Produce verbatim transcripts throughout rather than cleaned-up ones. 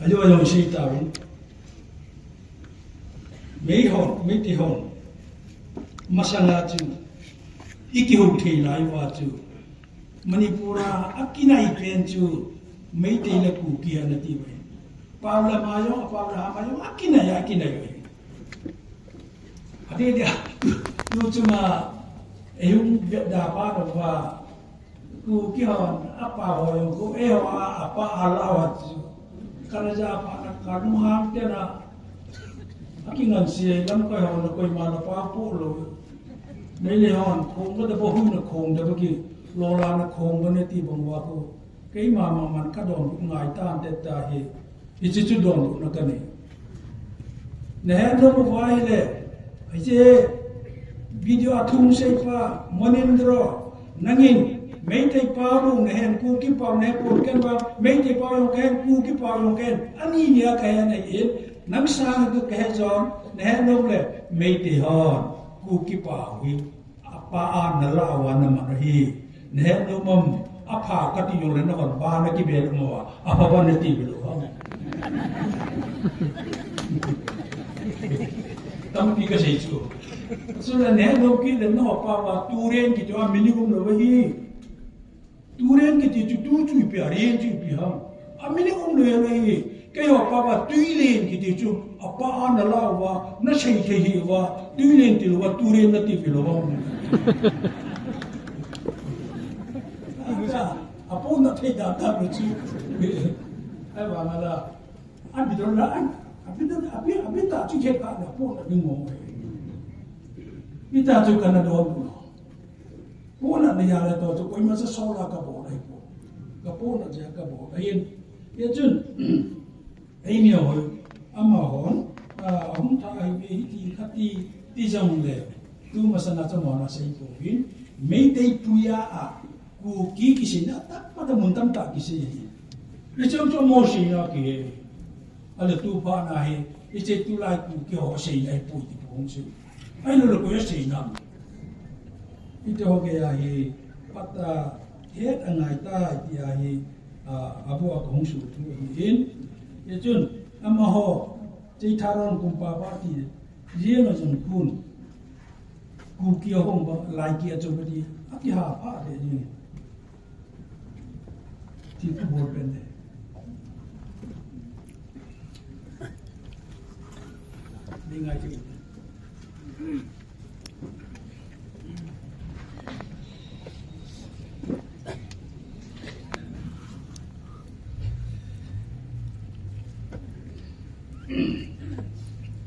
Ajo ajo sei tauvin. Meihon, Meitei hon. Masanga chu. Iki hou thei lai uva chu. Manipur a akinai pen chu. Meitei le Kuki ana ti uve. Pau le ma jong, apau le ha ma jong, akinai, akinai uve. Ati dia, tu chunga, eihung bep da pa do va, Kuki hon, apa ho jong, ku e ho a, apa a la ho chu. Kana ja pa na kanu hang te na, akingan si, lam koi ho na koima na pa pu lo. Nei le hon, khong ba da ba hu na khong da ba ki, lo la na khong ba ne ti bang va ku. Keima ma man ka don ngai tan te ta hi. Hiche chu donbutna kanei. Nahet nom uva ahile, hiche video a thum seipa, Monindro, nangin, Meitei pa bou nahen, Kuki pau nahen, pon ken ba, Meitei pau jong kahen, Kuki pau jong kahen, ani nia kahen ahin, nang sanga kahe jon, nahet nom le, Meitei hon, Kuki pau hi. Apa a na la uva na man ahi. Nahet nom am, apha kati jong le na kon ba na kibel mo a. Apha ba na ti bel u ham. Tampi kasei chu. Chu le nahet nom kit le na pa va tu ren kiti a meaning um lou ahi. Tu ren kiti chu tu chu ipi a ren chu ipi ham. A meaning um lou ahi. Keiho pa va Tuilen kiti chu apa a na la uva, na sei thei hi uva, Tuilen ti lou va, tu ren na ti pi lou va. Acha, apo na thei da da pi chu. Ai va na da. An bi don la an. Abi don, abi, abi ta chu khe ka na po na ni mo. Ita chu kana don. Pona na ya le to chu koima sa so la ka bol ahi po. Ka pona ja ka bol ahin. Hijeh chun, eimi hoi, amahon, a, ahung tha ahi ve hiti khat ti, ti jong le. Tu masanga chu mona sei pouvin. Meitei puia a, Kuki kiseina, tak pata mun tamtah kisei ahi. Hiche chu mo seina kihe. Ale tu phat na hi, hiche tulai Kuki ho seina hi pui ti pu hung sei. Ahilou le koi a seina. Hiti ho kei a hi, pata het angai tai ti a hi, a, abu a kahung su thu ahin. Hichun, amaho, Cheitharon kum papa ti, jeng a jong khun. Kuki a hung ba, lai ki a chu ba ti, akiha pha de jeng. Ti tu bol pen de. Ding ai ti.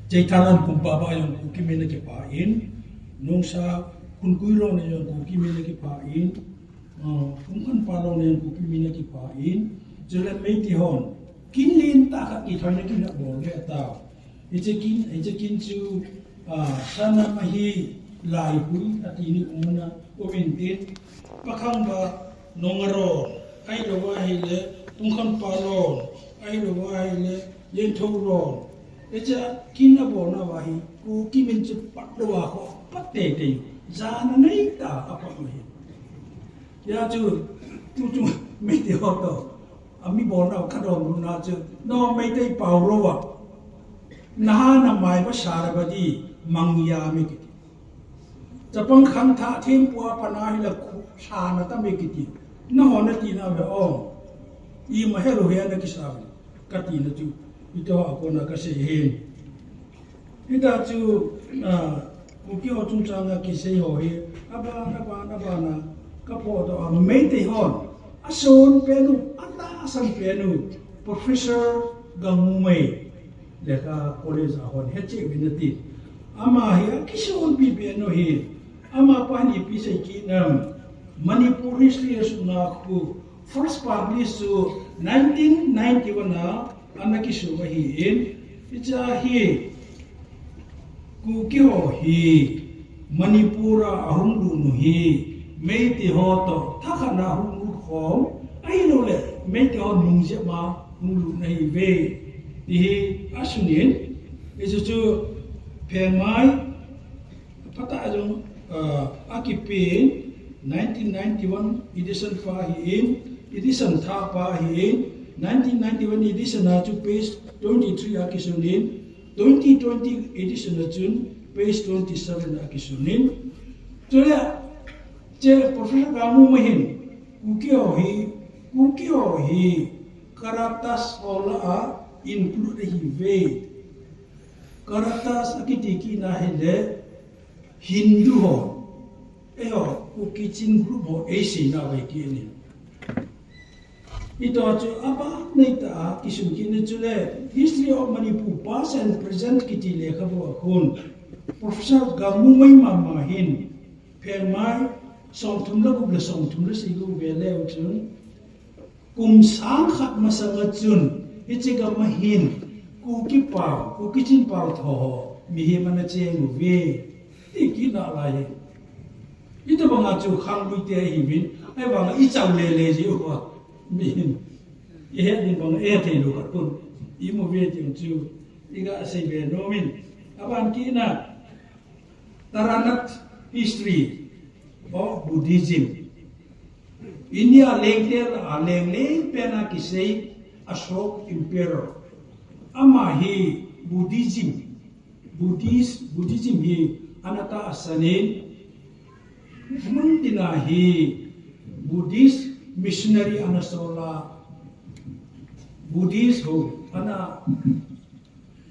Cheitharon kum papa jong Kuki min a kipha in, Nungsa Khunkuilon jong Kuki min a kipha in, Aa, Pungkhanpalon jong Kuki min a kipha in, chule Meitei hon, kin lentah khat kithoina kin abol le ta. Hiche kin, hiche kin chu, aa, Sanam ahi, Laihui, ati ni umna, umin tin, Pakhangba, Nongaron, ahilou va ahile, Pungkhanpalon, ahilou va ahile, Yenthouron. Hiche kin abolna va hi, Kuki min chu pat lou a kho, pat teitei, jana neitah a pat lou hi. Hijeh chun, tu chu Meitei ho toh, ami bolna ka donbutna chu, no Meitei pau lou a. Naha na mai ba sa le ba di, mang ya mi kiti. Chapang khangthah thempua pana hi la khu sa na ta mi kiti. Naho na tina ve o. Ima helou hi ana kisa ve. Kati na chu. Ito a kona kasei hin. Hita chu, ah, Kuki ho chungchang a kisei ho hi, aban, aban, aban a, ka phoh doh a, Meitei hon, ason pen u, atahsan pen u, Professor Gangmei, lekha college a hon, he cheh uvin ati. Ama hi, akisonpi pen u hi, ama pa hin ipi sei kit nam, Manipur history a suna khu, first publish chu nineteen ninety-one a, ana kisu ahin, hiche a hi, Kuki ho hi Manipur a ahung lut u hi, Meitei ho toh thakhat na hung lut khom, ahilou le Meitei ho nung jep ma hung lut na hi ve, ti hi asun in, hichu chu Phengmai, Phatah jong, ah, akipen, nineteen ninety-one edition pa ahin, edition thah pa ahin, Nineteen ninety-one edition a chu page twenty-three a kisunin, twenty twenty edition a chun page twenty-seven a kisunin. Chule, che Professor Kamuma hin, Kuki ho hi, Kuki ho hi, Karatas ho lah a include ahiuve. Karatas akiti kit na hile, Hindu ho, eiho, Kuki Chin group ho, eiseina uve kit in. Hitoh chu abang neitah a kisun kit in chule, History of Manipur, Past and Present kiti lekhabu a khun, Professor Kamuma mama hin, phenmai, somthum le gup le somthum le sagi vel leu chun, kum sang khat masang a chun, hiche gam a hin, Kuki pao, Kuki Chin pao tho ho, mihem ana cheng uve. Ti kit nalai hi. Hitobang a chu khanglui te ahiuvin, ahivang a ichao lele jeh uva. Mihem. Ihet ding bang, ihet thei lou khat pon. Imu uve ti chu, iga sei ve nom in. Aban kit na, Taranat history of Buddhism. India lengte lah a lengleng pen a kisei Ashok Emperor. Ama hi Buddhism, Buddhist, Buddhism hi ana tahsan in, mun tin a hi Buddhist missionary ana sol a, Buddhist ho ana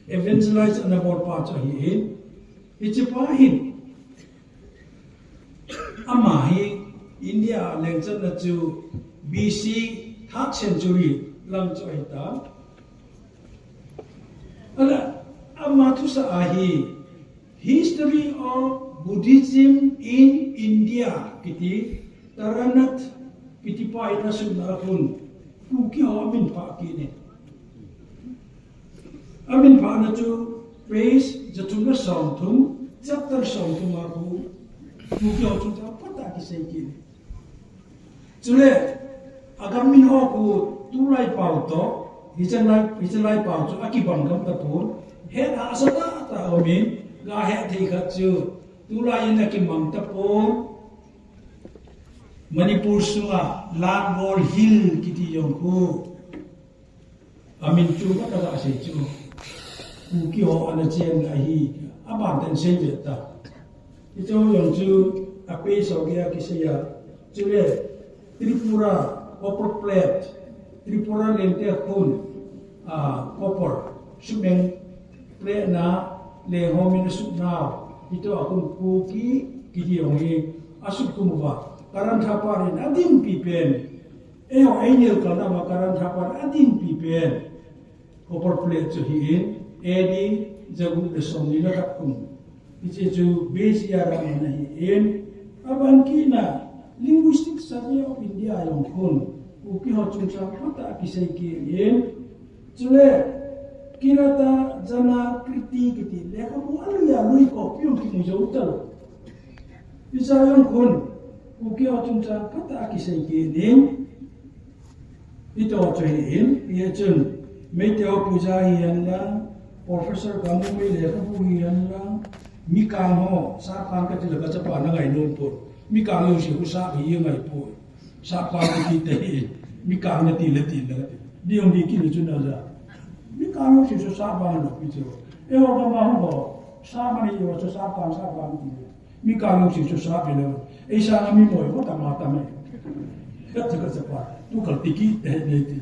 evangelize ana bol pa chu ahin, hiche pa hin, ama hi India lengchan na chu B C third century lang chu ahitai. Ahile, ama thusah a hi, History of Buddhism in India kiti, Taranat kiti pa in asutna a khun, Kuki ho amin phah kit in. Amin phah na chu page jathum le somthum, chapter somthum a khu, Kuki ho chungchang phatah a kisei kit in. Chule, agam min ho khu tulai pao toh, hichelai, hichelai pao chu akibang gam tapon, het a asa tahtah a um in, ga het thei khat chu, tulai in akimang tapon, Manipur sunga Langbol Hill kiti jong khu, amin chu khat a asei chu, Kuki ho ana chen ahi, aban tah in sei ve ta. Hiche jong chu, a page ho gei a kisei a. Chule, Tripura, copper plate, Tripura lengte khun, a, copper, cement plate na, leng ho min asut nau. Hitoh a khun Kuki kiti jong hi asut khum uva. Karan Thapa in adinpi pen. Eiho, eini kal na ma Karan Thapa in adinpi pen. Copper plate chu ahin, A D jagup le somni le khat kum. Hiche chu B C a ram ana hin, aban kit na Linguistic Survey of India jong khun, Kuki ho chungchang phatah a kisei kit in. Chule, Kiratha Jana Kriti kiti lekhabu alui alui copy jong kimu jou talou. Hiche jong khun, Kuki ho chungchang phatah a kisei kit in. Hitoh chu ahin, hichun, Meitei ho puja hihen lang, Professor Kamuma lekhabu hihen lang, Mikang ho, Sapang kati le kachapa na ngainom pon. Mikang jouse khu Sap hi ngai poi. Sapang kati te hi, Mikang nati le ti le kati. Di jong di kit le chun aja. Mikang jouse chu Sapang lo pi chu. Eiho gam a ho, Sap ni ho chu Sapang, Sapang ti le. Mikang jouse chu Sap hilou. Eisang a mi moi ho tama tama. Khat cha khat cha pa. Tu kal tiki te nei ti.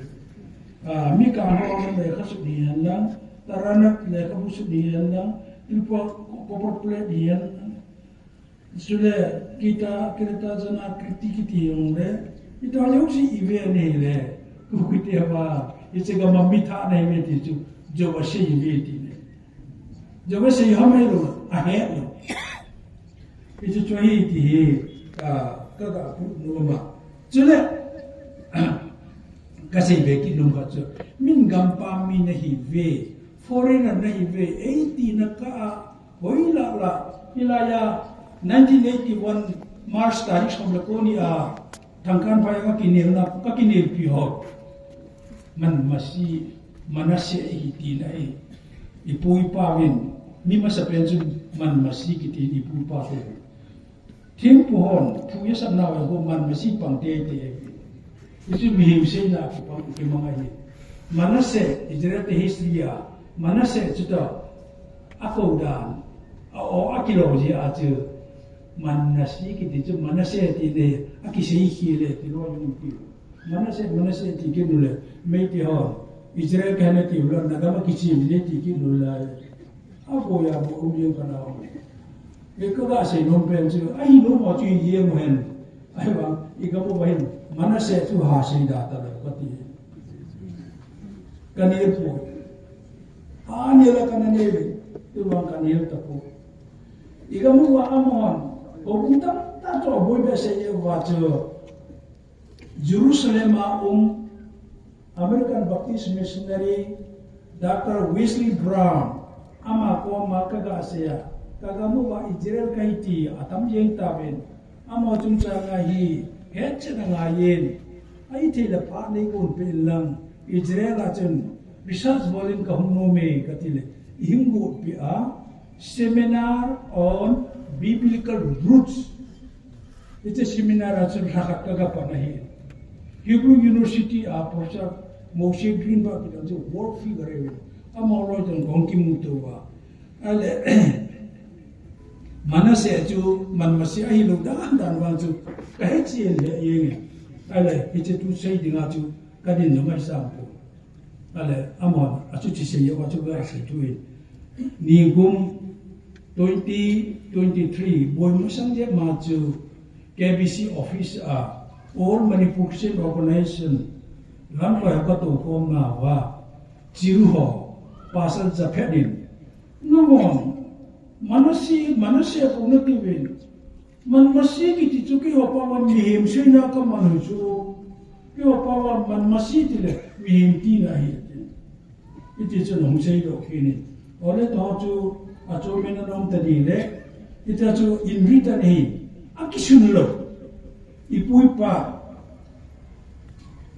Ah, Mikang ho lekha sut hihen lang. Taranat lekhabu sut hihen lang. Tripura copper plate hihen lang. Chule Kita, Kiratha Jana Kriti kiti jong le. Hitoh jouse ive nei le. Kuki te va. Hiche gam a mi thah nei ve ti chu. Jou a sei ve ti le. Jou a sei ham hilou, ahet lou. Hichu chu ahi ti hi, ka, ka, ka pu nom a. Chule, kasei be kit nom khat chu. Min gampam mi nahi ve, foreigner nahi ve, eiti na ka a, hoilai lai, hilai a, nineteen eighty-one March tarik som le ko ni a, Thangkanphai a ka kinelna, ka kinelpi ho. Manmasi, Manasseh ahi tina ahi. Ipu ipa vin, mi masapen chun Manmasi kiti ipu ipa vin. Thempu hon, thu asatnau ho Manmasi pang teitei ahi. Hichu mihem seina kipang, kimang ahi. Manasseh, Israel te history a, Manasseh chu ta, a ko dan, a o a kilo ji a chu, Manasseh kiti chu, Manasseh ti le, a kisei khi le, ti lo yung ti. Manasseh, Manasseh ti kinu le, mei ti ho, Israel ka na ti lo, na gama kichi le ti kinu le. A ko ya bo um yung ka na ho. Ke ka ga sei nom pen chu, a hi nom a chu ye mo hen. Ai ba, i ka mo ba hin, Manasseh chu ha sei da ta lo, ka ti. Ka ni po. A ni la ka na ni, tu bang ka ni ta po. I ka mo ba a mo han, ko bu ta, ta to bo be sei ye ba chu. Jerusalem a um American Baptist Missionary Doctor Wesley Brown, ama koma kaga seia, kaga mu uva Israel kahi ti atam jeng tauvin, ama chungchang a hi hetchetna ngaiyin, ahi thei le pha nei kon pe lang, Israel a chun research bol in kahung nom e kati le, ihung got pi a, Seminar on Biblical Roots. Hiche seminar a chun lha khat kaga pan ahi. Hebrew University a Professor Moshe Greenberg kiti chu world figure ahi. Ama loi chun kahung kimu tou va. Ahile, Manasseh chu, Manmasi ahilou dan dan vang chu, kahe chen le yeng e. Ahile, hiche tu sei dinga chu, kadin jong ahi sam pon. Ahile, amahon, achuti sei uva chu ga sei tuin. Nikum twenty twenty-three, boi masang jep ma chu K B C office a, All Manipur Christian Organization, lamkai a katou khom nauva, Chiru ho, Pastor Japhet in, nangho, Manasseh, Manasseh kou nati uvin, Manmasi kiti chu keiho pao a mihem seina kaman u chu. Keiho pao a Manmasi tile mihem tina ahi. Hiti chu nahung seidoh kit in. Ole to chu achomin anom tading le. Hitia chu in written ahi. Akisun lou. Ipu ipa.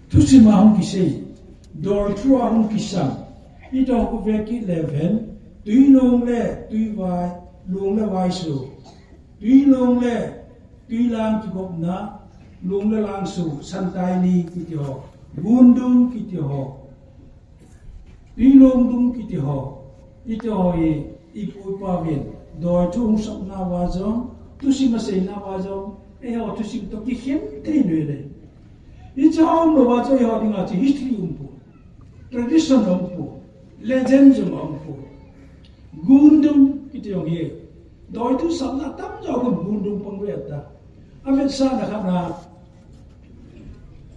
Thusim a hung kisei. Doi thu a hung kisam. Ito ku veki leven. Tui long le, tui vai, long le vai su. Tui long le, tui lang kigopna, long le lang su, santai ni kiti ho, gundung kiti ho, tui long dung kiti ho, iti ho hi, ipu ipa vin, doi thu hung sapna uva jong, thusim a seina uva jong, eiho thusim toh kikhen thei lou le. Hiche a um lou uva chu eiho dinga chu history um pon. Tradition um pon, legend jong um pon. Gundung kiti jong hi. Doi thu sapna tamjo khun gundung pang ve ta. Avetsahna khat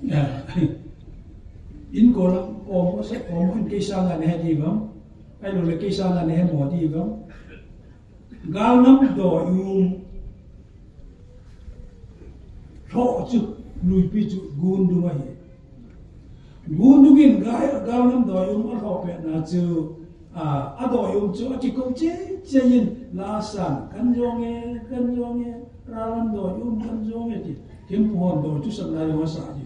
na. Inko lang kom ko se kom khun kei sanga nahe diu vang. Ahilou le kei sanga nahe mo diu vang. Galnam doi um lhoh chu, luipi chu, gundung ahi. Gundung in gal, galnam doi um alhoh petna chu, a, adoi um chu akikou cheh cheh in, lasan, kan jong e, kan jong e, galnam doi um, kan jong e ti. Thempu hon doi chu sapna jong asa ji.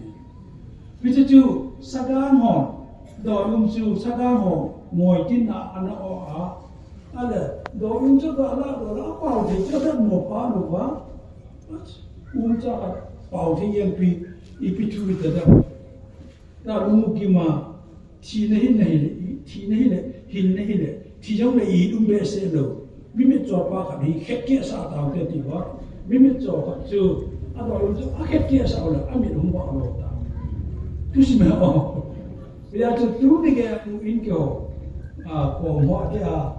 Hiche chu, sagang hon, doi um chu, sagang hon, ngoi tin a, ana o a. Ahile, doi um chu ga la, ga la, pao thei chu, adat mo pa lou va. Um chu, pao thei jeng pi, ipi thu ita da. Ta lung u kima, thina hin na hile, thina hile, hin na hile, thi jong le i um behseh lou. Mi mitcho pa khat hi khet keh sah tau te ti uva. Mi mitcho khat chu, adoi um chu akhet keh sah u le, amit hung vah lou ta. Thusim he o. Hijeh chun tuni gei a tu in keiho, a, kom ho te a,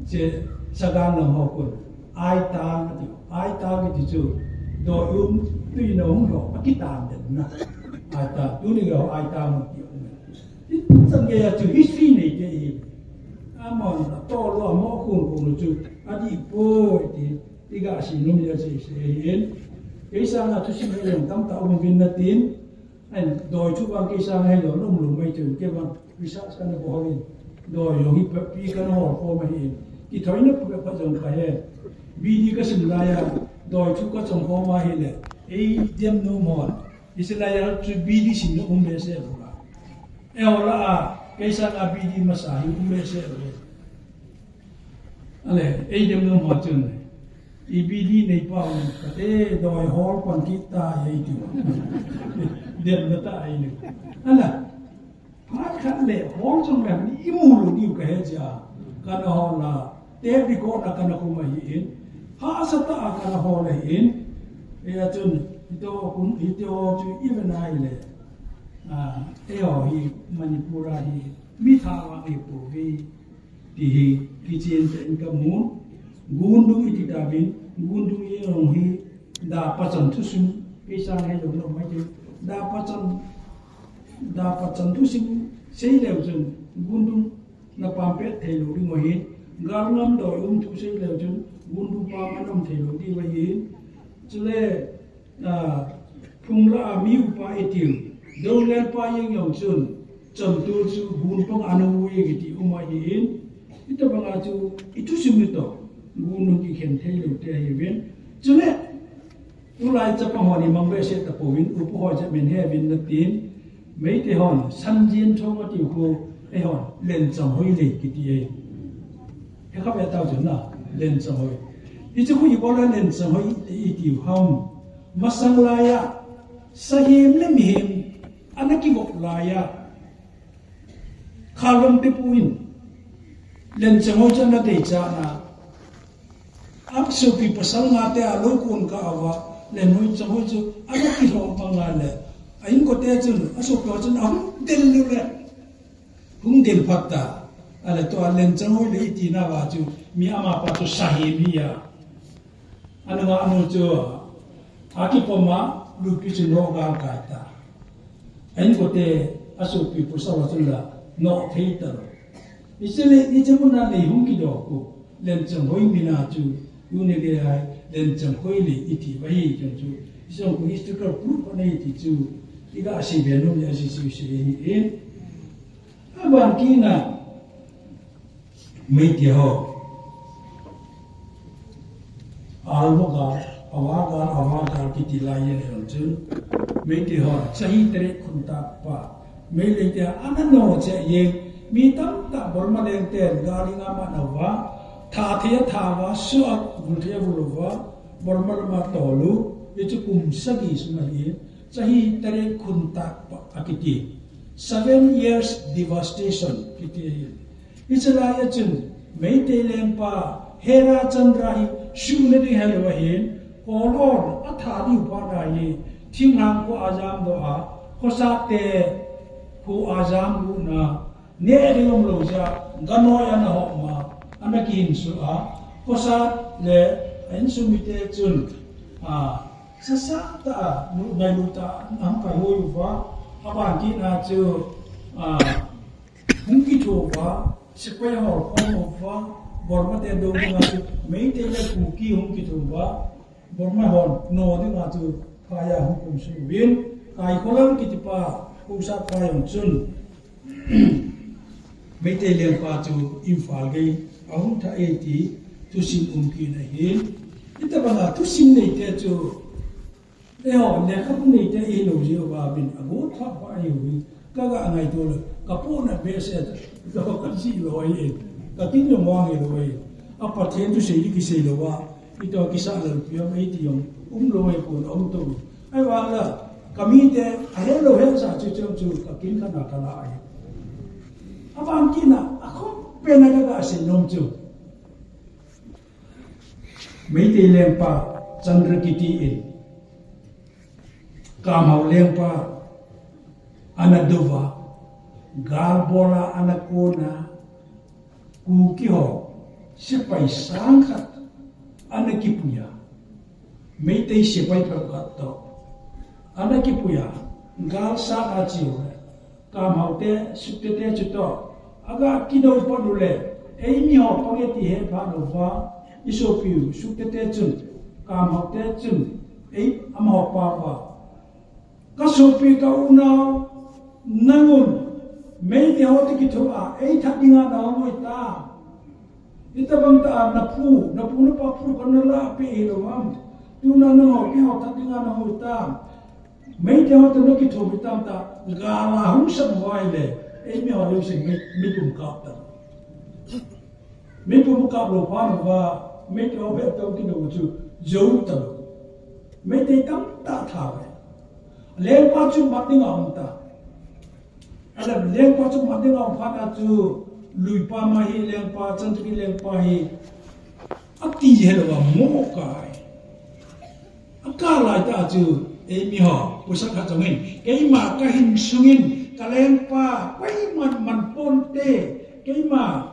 che sagang lam ho khun. Aitang ati, aitang ati chu. Doi um, tui na hung lou, akitang den na. Aitang, tuni gei ho aitang ati. Chan gei a chu history nei te i. Amahon atoh lou, amaho khun khun lou chu. Adih poi ti, ti ga sei nom jeh a sei sei ahin. Kei sanga thusim hei jong tamtah um uvin natin. Ahin, doi thu vang kei sanga hei lou, lou lou mai chu, kei vang research kana bol in. Doi jong hi pi kana hol khom ahin. Kithoina pha pha jong kahe. B D kasim laiya, doi thu kachom khom ahile. Ei dem nom hon. Israel chu B D simna um behseh lou la. Eiho lah a, kei sanga B D masa hi um behseh lou. Ahile, ei dem nom ho chun. I B D nei pa um kate doi hol pan kit ta ei ti. Dem na ta ei ni. Ahile. Phat khat le hol jong le ni imu lou diu kahe jeh a kana hol a, tape record a kana khum ahin, hahsa tah a kana hol ahin. Hia chun hiti ho, hiti ho chu ive nai le, a, eiho hi Manipur a hi mi thah vang ipouve ti hi kichen tah in kamun. Gundung iti tauvin, Gundung ijong hi, Da Pachan thusim, kei sang hei lou lou mai ti. Da Pachan, Da Pachan thusim sei leu chun, Gundung na pam pet thei lou ding ahi. Gal ngam doi um thu sei leu chun, Gundung pam ana um thei lou ding ahi. Chule, a, phung la a mi upa itiu, Donglel pa jeng jong chun, Chontu chu Gun pang ana u e kiti um ahin, hitabang a chu ithusim u toh, Gun u kikhen thei lou te ahiuvin. Chule, tulai chapang hon imang behseh tapouvin, upa ho jeh min he uvin natin, Meitei hon, Sanjin Thong atiu khu, eihon, Lenchang Hoi le kiti e. He kha ve tau chun na, Lenchang Hoi. Hiche khu ibola Lenchang Hoi itiu ham. Masang laiya, sahem le mihem, ana kivop laiya, Khalvampipu in, Lenchang Hoi chu ana deichat na, asopi pasal nga te alou kon kah uva, Lenchang Hoi chu ana kilhoh bang a le, a inkote chun, asopi ho chun ahung del u le, hung del phat ta, ale tua Lenchang Hoi le iti nauva chu, mi amapa chu sahem hi a. Ana ngah nu chu, akipom a, lupi chu noh gal kai ta. A inkote, asopi pasal ho chun la, noh thei talou. Hiche le, hiche mun a lei hung kidoh u, Lenchang Hoi min a chu, tuni gei a, Lenchang Hoi le iti uva hi, chun chu, hiche khu historical proof ana hi ti chu, iga sei be nom le asei sei sei hi e. Aban kit na, Meitei ho, Almo gal, Awa gal, Awa gal kiti lai jeng jong chun, Meitei ho, Chahi Tare Khuntakpa, Meitei te ana noh cheh jeng, mi tamtah Burma leng ten gal i ngam a nauva, that thei a that uva, suh a vul thei a vul uva, Burma lama tol u, hichu kum sagi sung ahi, Chahi Tare Khuntakpa akiti. Seven years devastation kiti ahi. Hiche lai a chun Meitei lengpa Hera Chandra hi suhna ding helou ahin, Kolhon athat diu phat a hi, thinglhang kho a jamdoh a, khosat te kho a jamlut na, neh ding umlou jeh a, ganoi ana hom a, ana kihinsuh a, khosat le a insung mite chun, a, sasa tah a, nu, ngailut tah a, ana hung kai hoi uva, aban kit na chu, a, hung kitho uva, sepai hol khom uva, Burma te dou dinga chu, Meitei le Kuki hung kitho uva, Burma hon, noh dinga chu, phai a hung kumsuh uvin, Kaikholam kiti pa, Haosa pa jong chun, Meitei lengpa chu Imphal gei ahung thah e ti thusim um kit na ahin. Hitabang a thusim neite chu, eiho, lekhabu neite ihilou jeh uva vin, agot pha pha ihiuvin. Kaga ngaito le, kapohna behseh, kasih lou ahi e. Kakin jong vang hilou ahi. A Pathen thusei ding kisei lou a, ito kisah lalpi ham eiti jong umlou ahi pon, aum tou. Ahivang la, kamite ahelou hetsah chu chom chu kakin khat na kalah ahi. Aban kit na, akhom pen a kaga sei nom chu, Meitei lengpa Chandra kiti in, Kamhao lengpa ana douva, gal bol a ana kona, Kuki ho sepai sang khat ana kipuiya, Meitei sepai phabep khat toh ana kipuiya, gal sat a cheu le, Kamhao te, Sukte te chutoh aga kidou pat u le, eimi ho pang e ti he phat uva, isopiu Sukte te chun, Kamhao te chun, ei amaho pao uva, kasopi ka unao, nangun Meitei ho toh kitho a eithat dinga nahung u hitam? Hitabang tah a naphu, napu napa phu kana lahpeh hilou ham? Tuna nangho keiho that dinga nahung u hitam? Meitei ho toh nakitho u hitam tia gal ahung sam uva ahile, eimi ho jousen mei, meipum kap ta. Meipum kap lou phat uva, Meitei ho bep toh kidou chu jou talou. Meitei tamtah that uve. Lengpa chu mat dinga um ta. Lengpa chu mat ding a um phat a chu, Luipa ma hi lengpa, Chandrakirti lengpa hi, ati helou a mo kai. Akah lai tah chu, eimi ho, pusa khat jong in, keima kahin sungin, kalengpa, koiman man ponte, keima,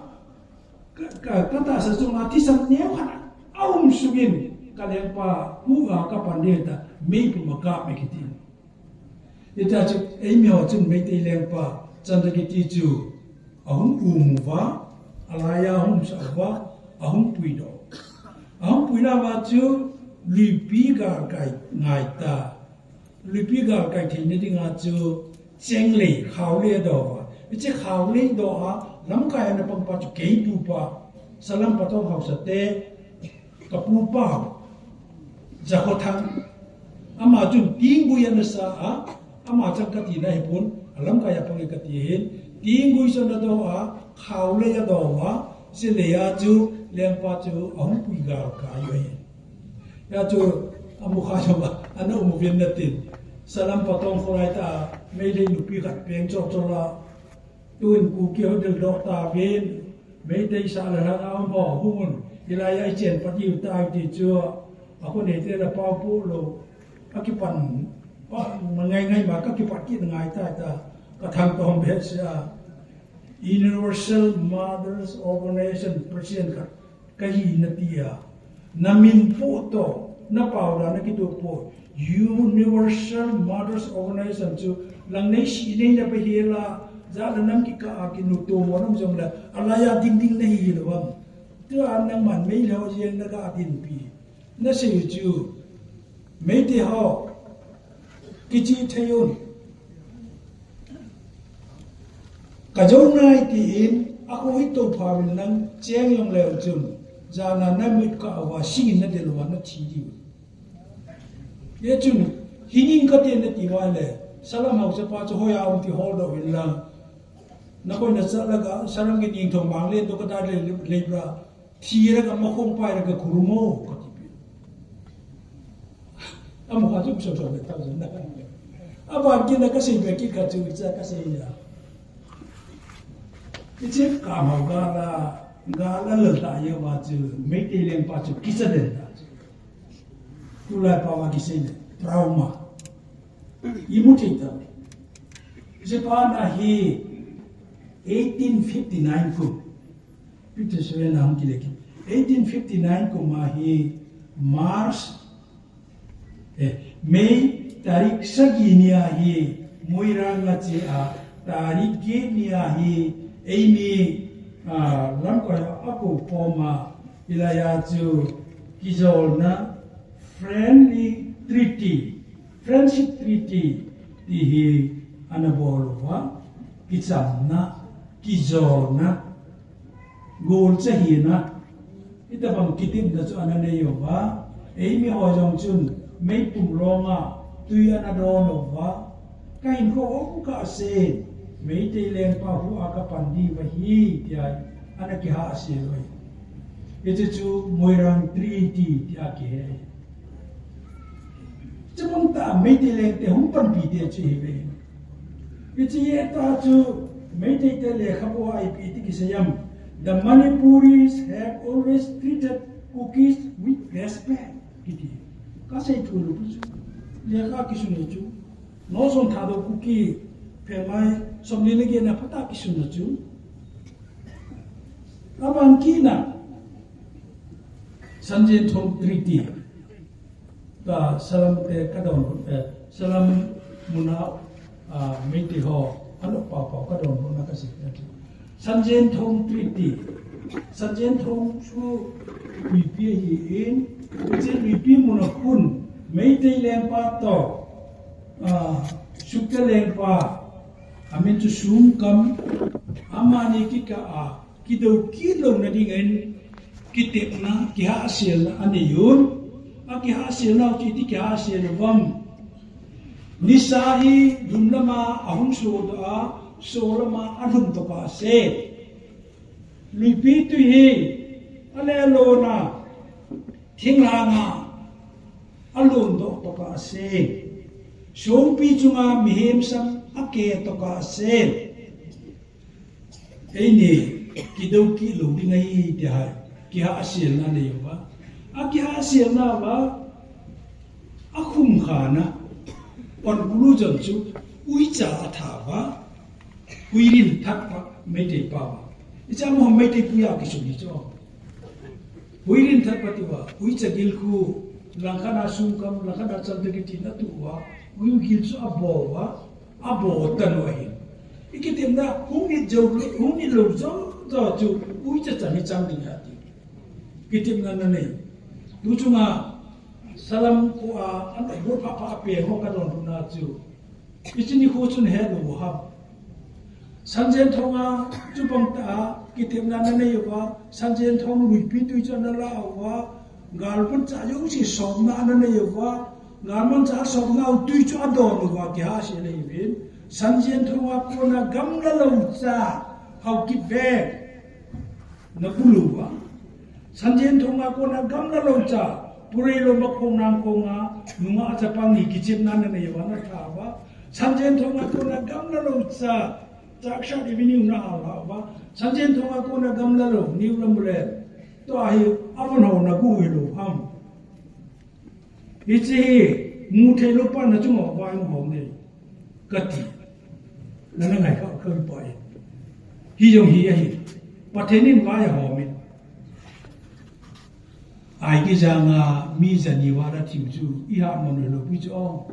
ka, ka, katahsa chunga thisan neo khat, aum sungin, kalengpa, hu a kapan ding ta, meipum a kap e kiti. Hita chu, eimi ho chun Meitei lengpa, Chandrakirti chu, ahung um uva, alaiya ahung sa uva, ahung puidoh. Ahung puina uva chu, Luipi galkai ngaita. Luipi galkai theina dinga chu, chenglei, khaolei adoh uva. Hiche khaolei doh a, lamkai ana pangpa chu keipupa, Salam Patong haosa te, kapupa, Jakhothang. Ama chun tinggui ana sa a, ama chang kati na hipon, alamkai a pang e kati hin, tinggui chu ana doh a, khaolei adoh uva, chulei a chu, lengpa chu, ahung pui galkai u ahi. Hia chu, amu kha jong a, ana um uvin natin. Salam Patong kholai tah a, Meitei nupi khat peng chol chol a, tun Kuki ho deldoh tauvin, Meitei sah le lhang a um ho, hung un, hilai a ichen pat diu tai ti chu, akhoneite la pao pu lou, akipan, pa, ngai ngai ma kakipat kit ngai tai ta, kathangtom behseh a, Universal Mothers Organization President khat, kahi nati a, namin pu toh, napao la nakitup pu, Universal Mothers Organization chu, lang nei si nei na pehel a, jat le nam kikah a kinuto mo nam jong le, alaiya ding ding nahi hilou ham. Tua nangman Meitei ho jeng naga dinpi. Nasei u chu, Meitei ho, kichih thei un. Kajou nai tin, akhoh hi toupha uvin lang, cheng jong leu chun, jana namit kah uva, singin nadel uva, nathi diu. Hia chun, hingin kate nati uva le, Salam haosa pa chu hoiya um ti holdoh uvin lang. Nakoi nachat laga, Salam Kiningthou Manglen toh kadalha le, le bra. Thi laga makhong pai laga khurung o, kati pi. Amu kha chu so so le tau jong na. Aban kit na kasei be kit kha chu cha kasei a. Hiche kamau gala, gala lal ta ye uva chu, Meitei lengpa chu kicha den ta chu. Tulai pa uva kisei le, trauma. Imu thei ta. Hiche pa na hi eighteen fifty-nine kum. Fifty-seven a hung kile kit. Eighteen fifty-nine kum a hi March, eh, May tarik sagi ni a hi Moirang a che a, tarik get ni a hi eimi, ah, lamkai a kou khom a, hilai a chu kijolna friendly treaty, friendship treaty ti hi ana bol uva, kichamna, kijolna, golcha hina, hitabang kitepna chu ana nei uva, eimi ho jong chun meipum longa tui ana don uva, kahinkho um kah seh, Meitei lengpa hu a kapan diu ahi, tia ana kihahsel u ahi. Hiche chu Moirang Treaty tia kihe. Chubang tah a Meitei lengte hung panpi te chu hive. Hiche hi tah chu Meitei te lekhabu a ipi ti kisei em. The Manipuris have always treated Kukis with respect, kiti. Kasei thu lou chu. Lekha kisun e chu. Naoson Thadou Kuki, phelmai, somni le get na phatah kisun e chu. Aban kit na, Sanjenthong Treaty. Ka Salam te kadon, eh, Salam muna, ah, Meitei ho, ano pa pa kadon muna kasei. Sanjenthong Treaty. Sanjenthong chu Luipi ahin, hiche Luipi muna khun, Meitei lengpa toh, ah, Sukte lengpa, amin chu Sumkam, amani kikah a, kidou kit louna dingin, kitepna, kihahselna anei un. Akihahselnau chu iti kihahsel uvem. Nisa hi lum lama ahung sodoh a, sol lama alhum tokah seh. Luipi tui hi alelona, thinglhanga alondoh tokah seh. Songpi chunga mihem sam akeh tokah seh. Eini, kidou kit lou ding ahi ti hai, kihahselna nei uva. Akihahselna uva, akhum khana, conclusion chu, uicha atha uva, Huirin That pa, Meitei pa uva. Icha mo Meitei puya kisum hi chu. Huirin That pa ti uva, uicha gil khu, langkhat a sungkam, langkhat a chal te kiti na tu uva, ui gil chu abo uva, abo tan uva hin. Ikitepna, hung it jou, hung it lou jou, jou chu, uicha chan hi chang ding ati. Kitepna na nei. Tu chunga, salam ko a, an bur pha pha pe ho ka don na chu. Ichini khu chun he lou ham. Sanjen thonga, chupang ta, kitepna na nei uva, Sanjen thong luipi tui chu na la uva, galmun cha jouse somna na nei uva, galmun cha somna u tui chu adon uva, kihahsel nei uvin. Sanjen thonga kona gamla lou cha, Haokip veng. Na bulu uva. Sanjen thonga kona gamla lou cha, Purei lou ma khong nang khonga, nunga chapang ni kichepna na nei uva na tha uva. Sanjen thonga kona gamla lou cha, Chakshat Avenue na ala uva. Sanjen thonga kona gamla lou, New Lamule. Tua hi, avon ho na gu hi lou ham. Hiche hi, mu thei lou pa na chunga vai mu hom nei. Kati. Na na ngai kha, kha pa e. Hi jong hi ahi. Pathen in vai ahom in. Ai kijanga mi jani uva la thim chu, iha mon lou pi chu o.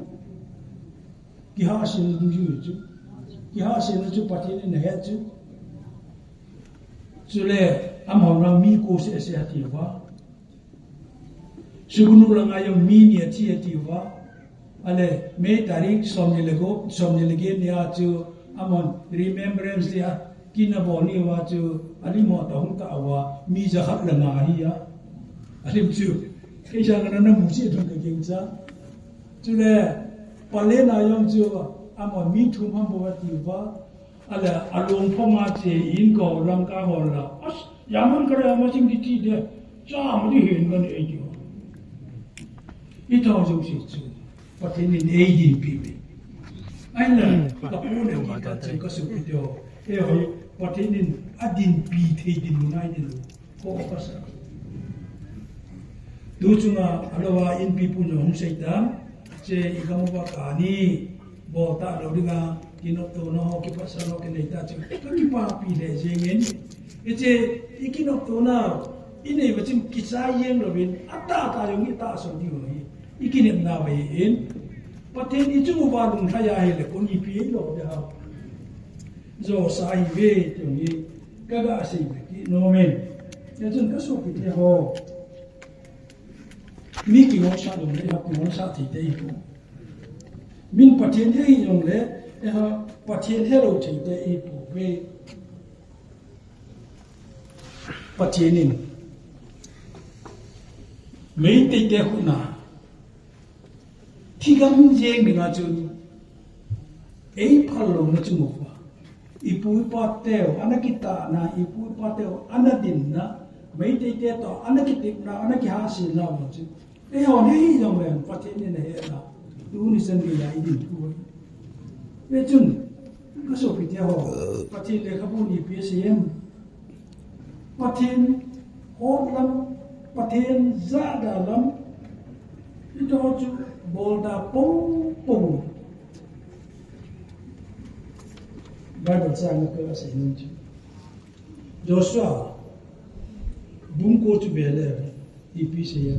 Kihahsel ding chu chu. Kihahsel chu Pathen in ahe chu. Chule, amahon mi ko seh seh ati uva. Sugnu langa jong mi ni athi ati uva. Ale, May tarik som ni le gup, som ni le get nia chu amahon remembrance dia kina bol ni uva chu alim ho toh hung ta uva, mi jakhat le nga hi a. Alim chu, kei jang na na mu chi thum ka ging cha. Chule, Palen a jong chu amahon mi thum ham bou ati uva. Ale, along phong a che in ko lam ka hol la. As, yaman kare ama ching di ti de. Cha ma di hin man ei di. Ito jong si chu. Pathen in ei dinpi me. Ai la, ka pu ne ki ka ching ka su ki do. E hoi, Pathen in adinpi thei dinmun ai din. Ko ka sa. Tu chunga, aloa inpi pu jong hung sei tan. Che i ka mo ba ka ni. Bol ta lou dinga, kinoptona ho, kipatsalna ho, kinei ta chu, ka kipapi le jeng in. Hiche, i kinoptona, i nei va chun kichai jeng louvin, atah tah jong i tahsan diu hi, i kinepna va hi in. Pathen i chung uva lunglhai a hile, kon ipi lou de ham. Josa hi ve, ti hi, ka ga sei ve kit nom in. Hijeh chun ka sopite ho. Mi kingolsah lou le, ha kingolsah thei te i pu. Min Pathen he hi jong le, eh, Pathen helou thei te i pu ve. Pathen in Meitei te khut na thigam jeng dinga chun ei phal louna chu mo va. I pu i pa teu, ana kitahna, i pu i pa teu, ana dinna, Meitei te toh, ana kitepna, ana kihahselna mo chu. Eihon hi jong le, Pathen in ahe na. Tuni chan gei a i din thu. Ve chun, ka sopite ho, Pathen lekhabu ni P S A M. Pathen hot lam, Pathen jahda lam, i to chu bol da pong pong. Bible chang ka sei nun chu. Joshua, bung ko chu ve le, ipi sei a.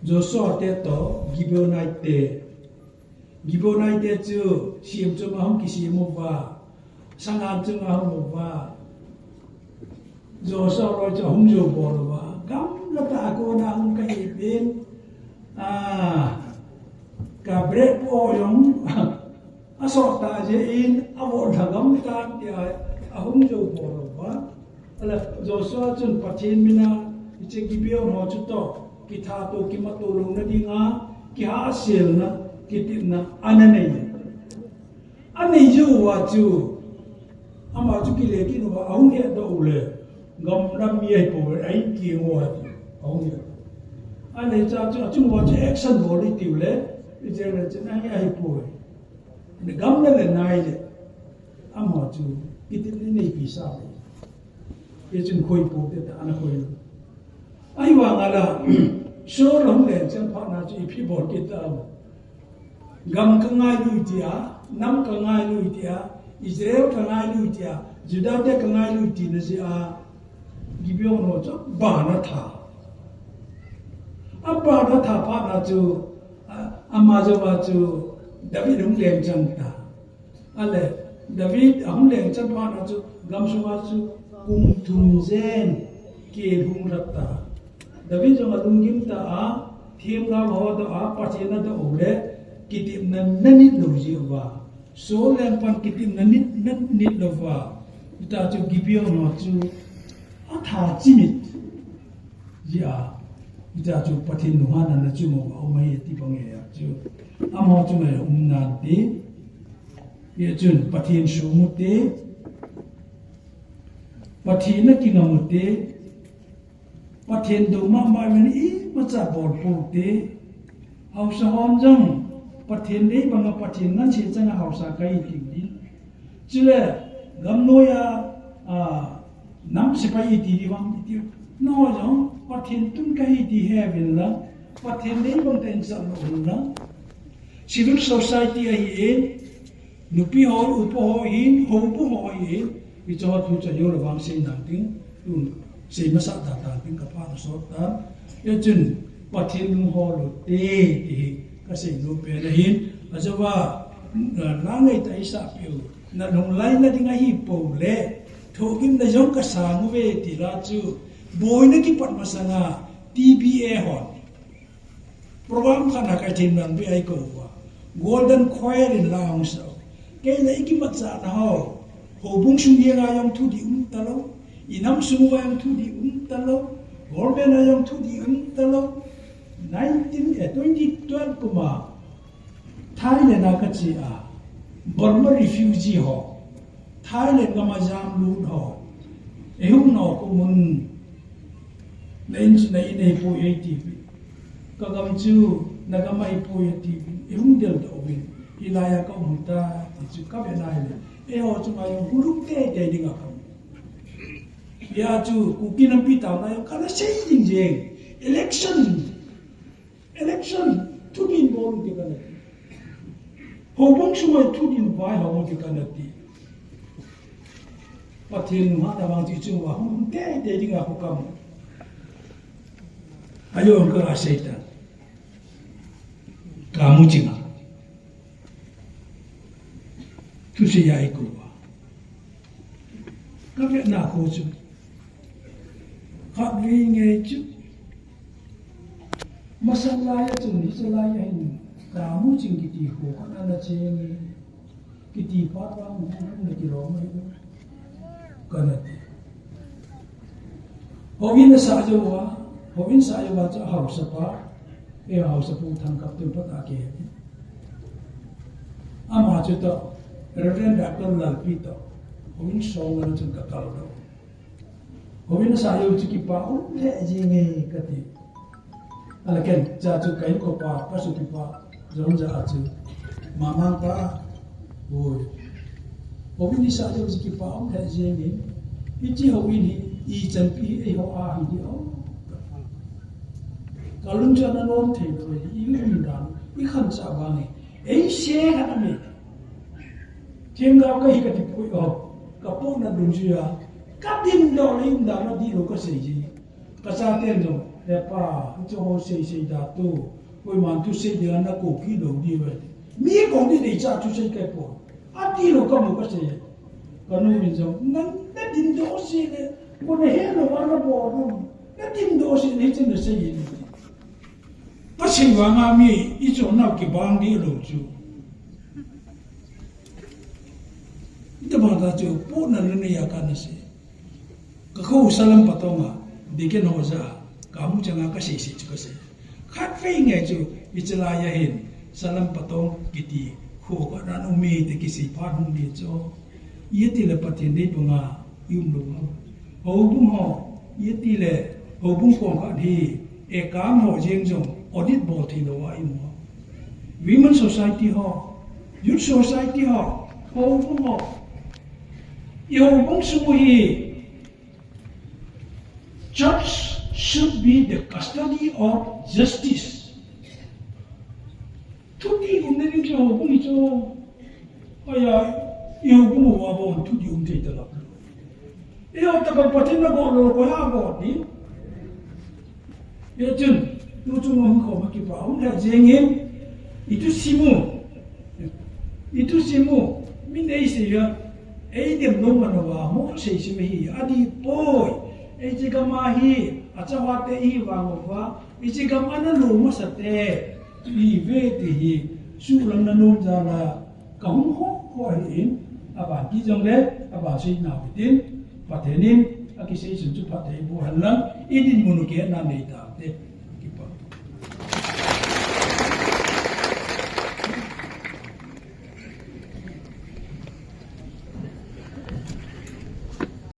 Joshua te toh, Gibeonite te. Gibeonite te chu, Sichem chunga hung kisem uva. Sangam chunga hung uva. Joshua loi chu ahung jou bol uva. Gamla tah a kona hung kahi pen. Ah, ka bread po jong. Asot ta jeh in, avot lha gam tan tia, ahung jou bol uva. Ahile, Joshua chun Pathen mina, hiche Gibeon ho chutoh, kithat to, kimat to louna dinga, kihahselna, kitepna, ana nei. Anei jou uva chu, ama chu kile kit uva, ahung hedoh u le, gamlam mi ahipoi, a-in keng uva chu, ahung hedoh. Ahile cha chu, achung uva chu action bol i tiu le, i jeng le chun, ahi, ahipoi. Gam le le nai le. Ama chu Kitepna nei pi sa le. Hichun khoi po te ta ana khoi. Ahivang ala, Saul hung leng chang phat na chu ipi bol kit ta. Gam ka ngai lui tia, nam ka ngai lui tia, Israel ka ngai lui tia, Judah te ka ngai lui tina jeh a, Gibeon ho chu ban atha. Aban atha phat na chu, a, ama jou a chu David hung leng chang ta. Ale, David ahung leng chang phat na chu, gamsunga chu kum thum jen kel hung rat ta. David jong alunggim ta a, themgao ho doh a, Pathen adoh u le, kitepna ana nit lou jeh uva. Saul lengpan kitepna ana nit, ana nit lou uva. Hita chu Gibeon ho chu atha chimit jeh a. Hita chu Pathen lunghanna ana chum u aum ahi ti bang e a chu. Amaho chu ngai um nan ti. Hichun Pathen sum u te, Pathen a kingam u te, Pathen dou mama uvin imacha bol pou te, haosa hon jong Pathen dei banga Pathen ngansei changa haosa kahi ti ding. Chule gamnoi a, a, nam sepai iti di vang iti. Nangho jong Pathen tun kahi ti he uvin lang, Pathen dei bang tah in chan lou un lang. Civil society ahin, nupi ho, upa ho ahin, houbung ho ahin, hiche ho thu chu ajo le vang sei nang ting, tun sei masa ta ta ting ka pha na sot ta. Hichun Pathen lung hol u te ti hi ka sei nom pen ahin, ajeh uva, na ngai ta isa piu, na lunglai na ding ahi pou le, thogim na jong ka sang uve ti la chu, boina kipat masanga, T B A hon. Program khat na ka thim nan bi ai ko uva. Golden Choir in la hung sa. Kei le i kimat sa na ho. Houbung sung hi nga jong thu di um ta lou. I nam sung uva jong thu di um ta lou. Government a jong thu di um ta lou. Nineteen, eh, twenty twelve kum a. Thailand a ka che a. Burma refugee ho. Thailand gam a jam lut ho. Ei hung nao kum un. Na in, na in ei pui ei ti pi. Ka gam chu, na gam a ei pui ei ti pi. Ei hung del doh uvin. Hilai a ka um ta, ti chu ka ve nai le. Eiho chu ngai huluk teitei ding a ka um. Hia chu, Kuki nampi tao na jong, ka na sei ding jeng. Election. Election, thudin bol u ti ka na ti. Houbung sunga thudin vaihom u ti ka na ti. Pathen lunghanna vang chu i chung uva hung teitei ding a khu ka mu. Ajo ka sei ta. Ka mu ching a. Thusei a i kou uva. Ka vetna khu chu. Khatvei nge chu. Masang lai a chun hiche lai a hin. Ka mu ching kiti khu ka na na cheng e. Kiti phat vang hung hung na kilom ahi. Ka na ti. Houin a sah jou uva, houin sah jou uva chu a haosa pa, e haosa pu Thangkap tun pat a ke. Ama chu toh, Reverend Doctor Lalpi toh, houin song a chun ka kal doh. Houin a sah jou chu kipa um lheh jeng e ka ti. Ala ken, cha chu ka inkopa, ka sopipa, Jong ja a chu. Mama pa. Oi. Houin i sah jou chu kipa um lheh jeng e. Hiche houin hi, ichan pi hi eiho a hi di o. Ka lung chu ana nom thei lou e, i lung dan, i khansa vang e. Ei se khat a mi. Themgao ka hi ka ti pui o. Ka pona lung chu a. Ka din doh le um dan a di lou ka sei ji. Ka chaten jong, he pa, hiche ho sei sei da tu, koiman thusei dinga na kou kit lou diu ve. Mi kou ding nei cha thusei kai poi. Ati lou ka mu ka sei. Ka nu in jong, na, na din doh seh le, koi na he lou a na bol lou. Na din doh seh le, hiche na sei in. Ka sei vang a mi, i chon nau kibang ding lou chu. Ita bang ta chu, pona lou nei a ka na sei. Ka kho Salam Patong a, deacon ho ja, ka mu chang a ka sei sei chu ka sei. Khatvei nge chu, hiche lai a hin, Salam Patong kiti, kho khat a um e ti kisei phat hung di chu. Iti le Pathen dei banga, i um lou ham. Houbung ho, iti le, houbung kong khat hi, e kam ho jeng jong, audit bol thei lou a i um ho. Women society ho, youth society ho, houbung ho. I houbung sung u hi, church should be the custody of justice. Thudih umna ding chu houbung hi chu. Aya, i houbung uva bon thudih um thei talou. I hou tah a Pathen na go lou, koi a go ding. Hijeh chun, tu chung hung khom a kipa um lheh jeng in, i thusim u, i thusim u, min eisei a, eidem nom man uva, mo sei sim hi, adih poi, hiche gam a hi, achapa te i vang uva, hiche gam a na lou masa te, ihi ve ti hi, suhlang na nom jal a, ka hung ho ho ahi in, aban ti jongle, aban sei nau hitin, Pathen in, akisei sun chu phatthei boh hen lang, i dinmun u kehna nei tau te.